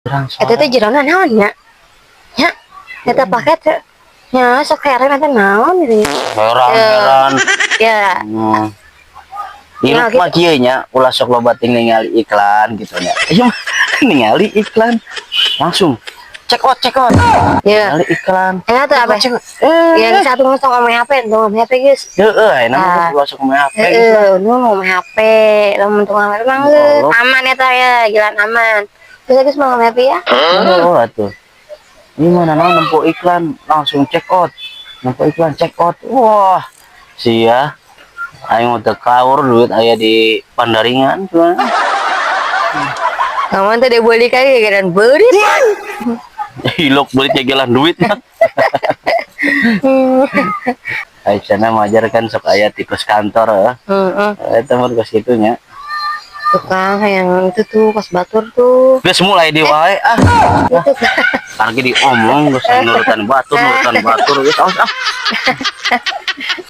Jerang. Eta teh jerona naon nya? Nya, eta paket teh. Nya sok heran eta naon gitu nya. Heran, heran. Ya. Hirup Nah, gitu. Mah kieu nya, ulah sok loba ting ningali iklan gitu nya. Ieu mah ningali iklan langsung check out, check out. Ningali iklan. Enak tuh apa? Check out, check out. Eh, Ya satu ngomong ngomong HP, tuh ngomong HP, guys. Heeh, enak Ah. mah ulah sok ngomong HP gitu. Heeh, nu ngomong HP, lamun tuh ngomong HP mah geus Allah. Aman eta ya, jalan aman. Bisa geus mau ngomong HP ya? Oh, atuh. Ini mana naon nempo iklan langsung check out. Nempo iklan check out. Wah, sia. Aing mah teu kaur duit aya di pandaringan cuman. Kamu teh dibeli kayak geran beurit. Hilok beurit jalan duit. Aisyah majar kan sok aya tikus kantor ya. Heeh. Eta mah geus kitu nya. Tukang yang itu tuh pas batur tuh. Geus mulai di wae ah. Itu kan. Targi diomong geus nurutan batur, nurutan batur geus, awas ah.